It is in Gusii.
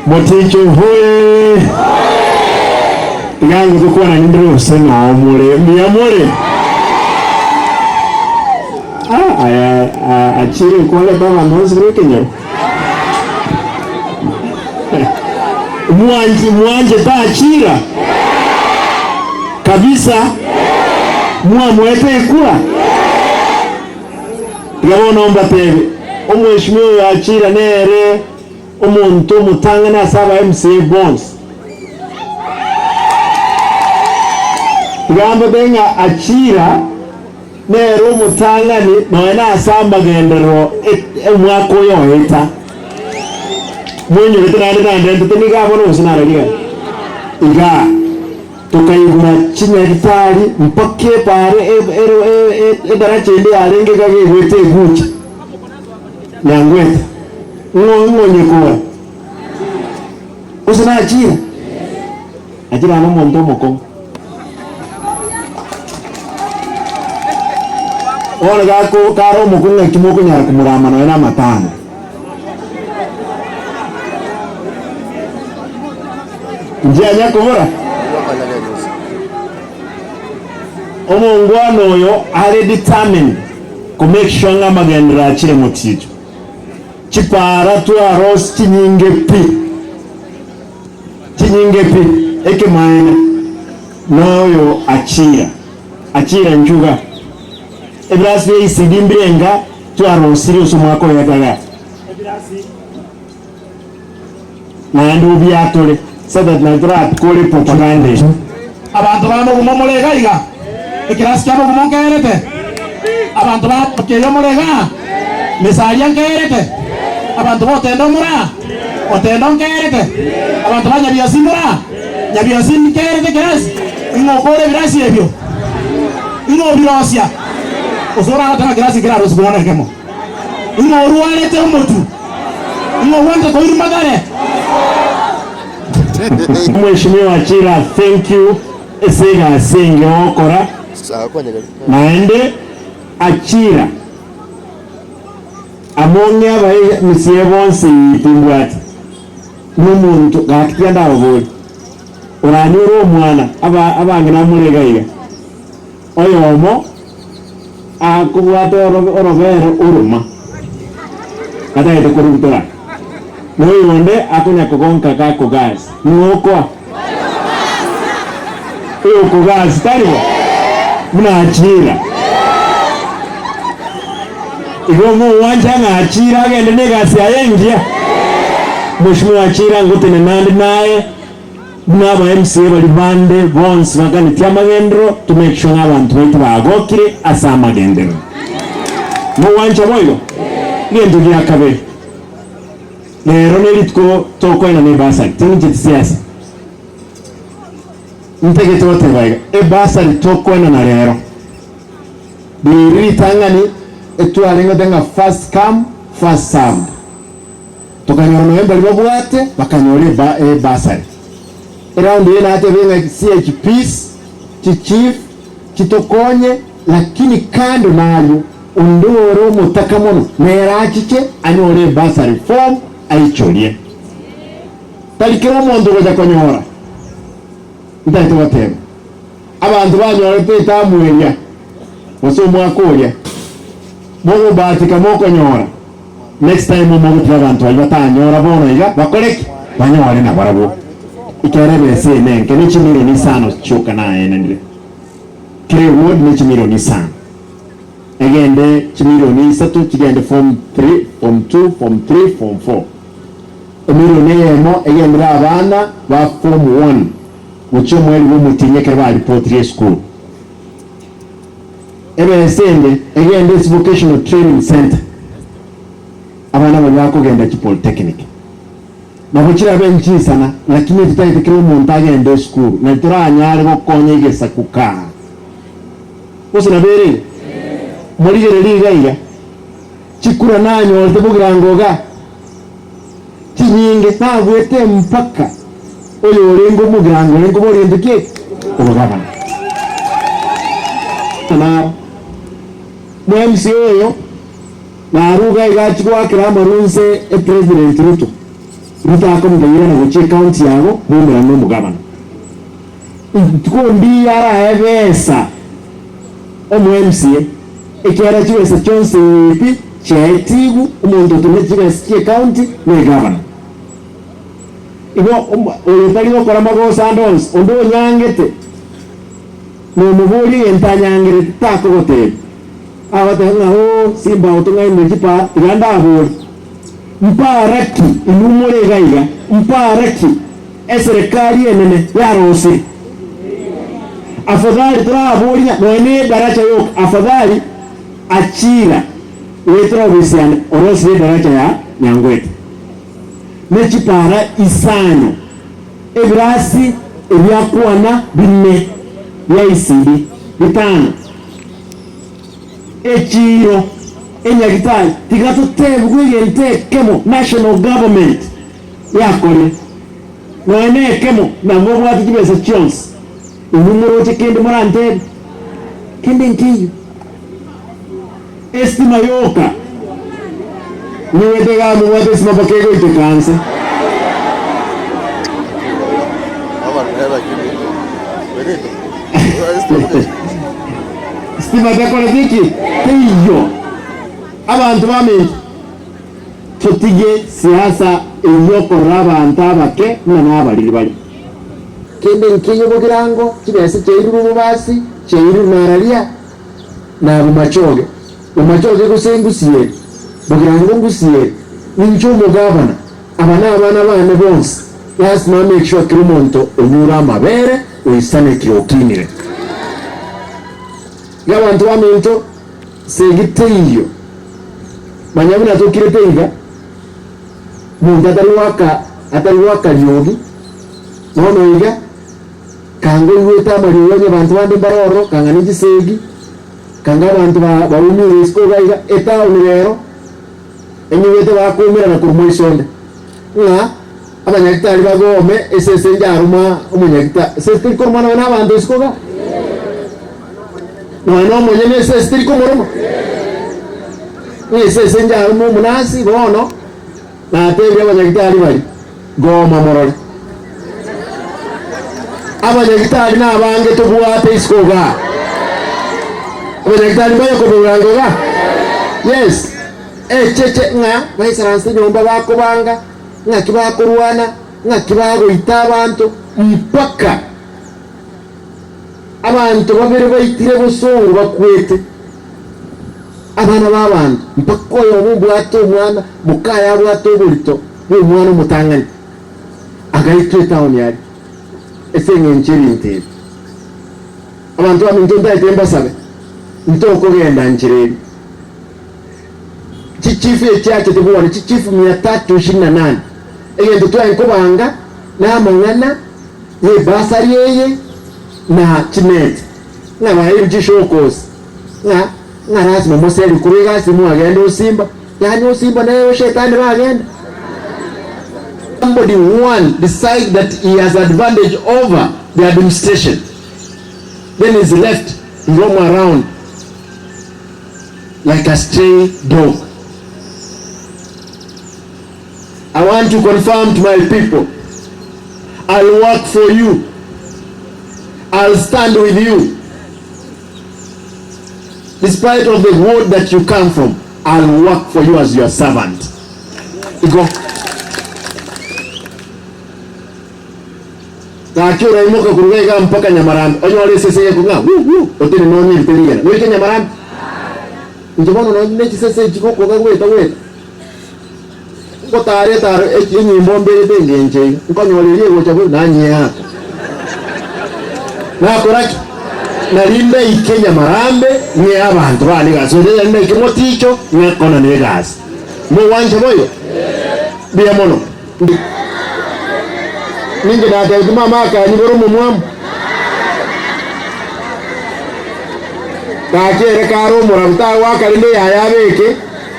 Moticho hoye! Tiga ngotokwana nindire gose noo more mbuya more? Ah, aya ah, achire nkwarete abanto bonsi bire ekenyoro. Mwanchi mwanchete achira kabisa mwamoete ekura Tiga bono mbatebie, omweshimiwa oyo achira nere omonto omotang'ani ase aba MCA bonsi. Tiga mbatebie ng'a achira nere omotang'ani nonya nase amagenderero omwaka oyo oeta. Mwenyorete naende nandentete nigo amo nonsi narariga igaa. Tokaigora chinyagitari mpaka ebaare edaracha ende yarenge iga gegwete egucha Nyangweta. Ng'o ng'o onyekora? Gose nachira? Achira nomonto omokong'u. Bono gako kare omokong'u ng'aki mokonyara komorama nonya na amatanga. Inche anya kobora, omongwana oyo are determined ko make sure ng'a amagenderero achire moticho. Chipaara twarosi chinyinge pi, chinyinge pi, ekemaene noyo achira, achira nchuga. Ebirasi bia ECD mbire enga twarosirie ase omwaka oyo etaga. Naende obiatore, so that naye torakore propaganda eye. Abanto ba mogumo more iga iga, ekerasi kia mogumo nkerete? Abanto ba Okeyo more igaa? Mesaria nkerete? Abanto ba Otendo more aa? Otendo nkerete? Abanto ba Nyabiosi more aa? Nyabiosi nkerete ekerasi? Ing'o okora ebirasi ebio? Ing'o obirosia? Gose oragoteba ng'a kerasi nkerarosigwe bono ekemo? Ing'o orwarete omotwe? Ing'o ogwancha koirwa magare? Mweshimiwa Chira thank you ase egasi enge ogokora naende Achira among'e abae misie bonsi timbwati nomonto gaki tiga ndababori oranyore omwana aba abang'ina more iga iga Oyomo akobwata orobere oroma, atagete korubutora, na oyonde akonya kogonka gakogasi. Ning'o okoa? Oyokogasi, tari bo? Buna achiira. Igo omogwancha ng'a achiire agende negasi yaye engiya. Mweshimiwa achiira ngotenena ande naye. Buna aba MCA baria bande bonsi baganetie amagenderero to make sure ng'a abanto baito bagokire ase amagenderero. Mogwancha boigo? Egento gia kabere, rero ne rituko tokoenana ebasari, tincheti siasa. Ntagete goteba iga, ebasari tokoenana rero, riri ritang'ani etwarengete ng'a first come, first served. Tokanyora nonya mbaria babwate bakanyora eba ebasari. Eround eye natebe ng'a CHPs, chichief chitokonye lakini kando nayio onde ore omotaka mono nere achiche anyore ebasari form aichorie. Tari kera omonto ogocha konyora. Ntagete goteba abanto banyorete etamu eria gose omwaka oria mogobahatika mokonyora. Next time mogotiga abanto baria batanyora bono iga bakore ki? Banyore nabarabwo. Ekero ebesa eye nenke ne chimilion isano chioka naenenire. Kera eward ne chimilion isano. Egende chimilion isato chigende form three, form two, form three, form four. Emilion eyemo egendere abana ba form one gochia omweri bwa omotienyi ekero baripotirie esukuru. Ebesa ende egende ase vocational training centre, abana baria bakogenda chipolytechnic. Nabo chirabe nchisana lakini totagete kera omonto agende esukuru nari toranyare gokonya egesaku kaa. Gose nabo ere igo? Morigererie iga iga, chikura nanyorete bogirango igaa, chinyinge nabwete mpaka oyo orenge omogirango orenge koboria gento ki eke? Obogabana. Naro mo MC oyo naruga iga achie goakera amaru nse e President Ruto. Ruto akomotebi irana gochia ecounty yago moumerane na omogabana. Rituko mbiya arae besa omo MCA ekiagera chibesa chionsi pi chiaetigwe omonto otenenete chibesa chie ecounty na egavana. Igo oyo tari gokora magoso ande onsi, onde onyangete nomoboria egento anyangerete takogotebia. Agoteba ng'a oo simba otong'ainire chipara tiga ndabore. Mpara ki inwe more iga iga? Mpara ki eserekari enene yarosire? Afadhali toraborie ng'a nonya ne edaracha yoka, afadhali Achira goetera obisi yane orosirie edaracha ya Nyangwete, ne chipara isano, ebirasi ebiakwana bine bia ECD bitano. Echiiro, enyagitari, tiga totebigwe egento ekemo national government yakorire. Nonya na ekemo nabwo babwate chibesa chionsi. Inwe moroche kende morantebie? Kende nkeiyo. Estima yoka. Nyigwete igaa mobwate estima mpaka egoiteka nse. Stima tekoreti ki? Teiyo. Abanto baminto, totige siasa eyio okorora abanto abake buna nabariri bare. Kende nkeiyo bogirango, chibesa chiairurwe bobasi, chiairurwe nararia na bomachoge. Bomachoge gose ngusieri, bogirango ngusieri, ninche omogavana, aba nabana bane bonsi. Lasima make sure kera omonto onyure amabere oisanekire okinire. Iga abanto baminto segi teiyo manya buna tokirete iga monto atari goaka atari goaka riogi bono iga kanga oigwete amariogi onye abanto bande mbare ororo kanga ne chisegi kanga abanto ba baumire isiko iga iga etown rero enyigwete bakoumerana korwa moiso onde. Ng'a abanyagitari bagome esese njaruma omonyagitari. Esese teri korumwa nonya na abanto isiko iga? Nonya na omonyene esese teri komoruma? Ng'a esese njaruma omonasi bono natebirie abanyagitari baria, goma morore. Abanyagitari nabange tobwate isiko igaa. Abanyagitari mbaye koborango igaa? Yes. Echeche ng'a baisaransete nyomba bakobanga, ng'aki bakorwana, ng'aki bagoita abanto, mpaka abanto babere baitire bosongo bakwete, abana b'abanto, mpaka oyomo obwate omwana, mokaye abwate oborito bw'omwana omotang'ani, agaitwa etaoni aria, ase eng'encho y'ebinto ebi. Abanto baminto ntaete mbasabe, ntokogenda nchera eria. Chichifu echiachete bono, chichifu mia tatu ishirini na nane. Egento twaye nkobanga namang'ana y'ebasari eye na chineti, ng'a baeirwe chishokosi, ng'a ng'a lasima moserie korwa egasi mwagenda osimba, yaani osimba nere oshetani bagenda. Somebody one decide that he has advantage over the administration, then is left to roam around. Like a stray dog. I want to confirm to my people, I'll work for you, I'll stand with you despite of the ward that you come from, I'll work for you as your servant. Igo. Gaki oraimoka korwa iga mpaka Nyamarambe, onyore esese egekong'a wu wu, otenene onyerite rigena. Goika Nyamarambe? Inche bono nonye ne chisese echi gokoga goeta goeta, ngotara etaro enyimbo mberete engencho iga, nkonyora eria egocha bobe nanyeaka. Nakora ki? Nari ndaike Nyamarambe ng'ee abanto bane egasi, gose nari ndaike Moticho ng'e konana egasi. Mogwancha boigo? Mbuya mono. Ninche natebetie mama akanyibora omomwamu. Gaki ere kare omorabu tagoaka rende yaya abeke.